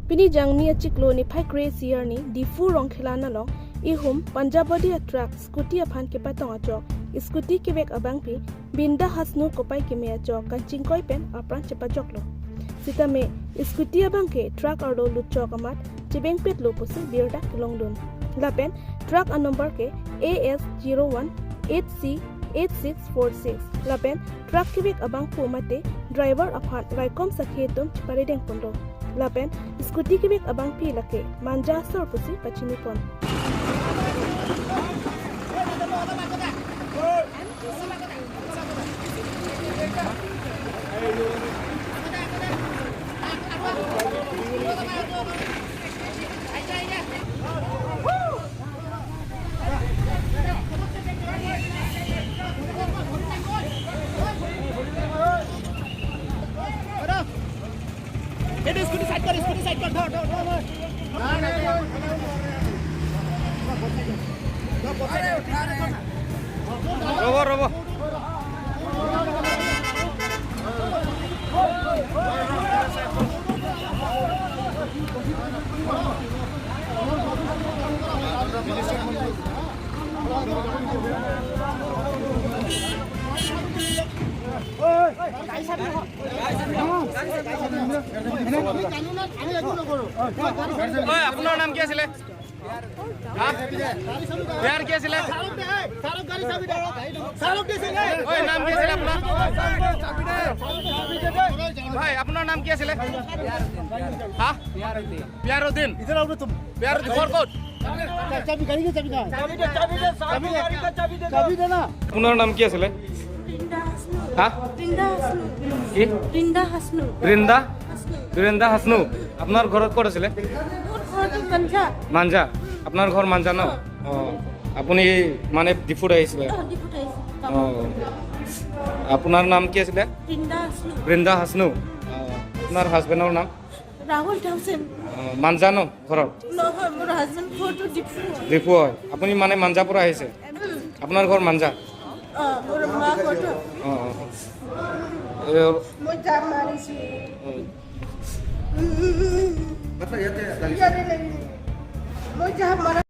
Pini jangni achiklo ni phai siar ni Diphu Rongkhela na long ihum Punjabadi a truck scooty aphan ke patong achok scooty ke bek abang phi Binda Hasnu kopai ke me achok kanching koi pen apran chepa joklo sita me scooty abang ke truck arlo luchok amat chibeng pet lo pusi birda kilongdun lapen truck a number ke AS01 8C 8646 lapen truck ke bek abang pu mate driver aphan raikom sakhe tum chipare deng pondo lapen scooty ke bek abang pi lake manja sor pusi pachini pon. ৰ'ব ৰ'ব। আপোনাৰ নাম কি আছিলে? বিয়াৰ কি আছিলে? নাম কি আছিলে আপোনাৰ? ভাই আপোনাৰ নাম কি আছিলে? হা, পিয়াৰুদ্দিন। পিয়াৰুদ্দিন ঘৰ ক'ত? আপোনাৰ নাম কি আছিলে? হা, কি? বৃন্দা বৃন্দা হাসনু। আপোনাৰ ঘৰত ক'ত আছিলে? মাঞ্জা। আপোনাৰ ঘৰ মাঞ্জা ন? অঁ, আপুনি মানে ডিফুত আহিছিলে? অঁ, আপোনাৰ নাম কি আছিলে? বৃন্দা হাসনু। আপোনাৰ হাজবেণ্ডৰ নাম? ৰাহুল থাউচেন। মাঞ্জা ন ঘৰত? নহয়, মোৰ হাজবেণ্ড ঘৰটো ডিফু। ডিফু হয়। আপুনি মানে মাঞ্জাৰ পৰা আহিছে? আপোনাৰ ঘৰ মাঞ্জা? মোৰ মা ঘৰটো। অঁ, মই জাপ মাৰিছোঁ। মই জাপ মাৰা।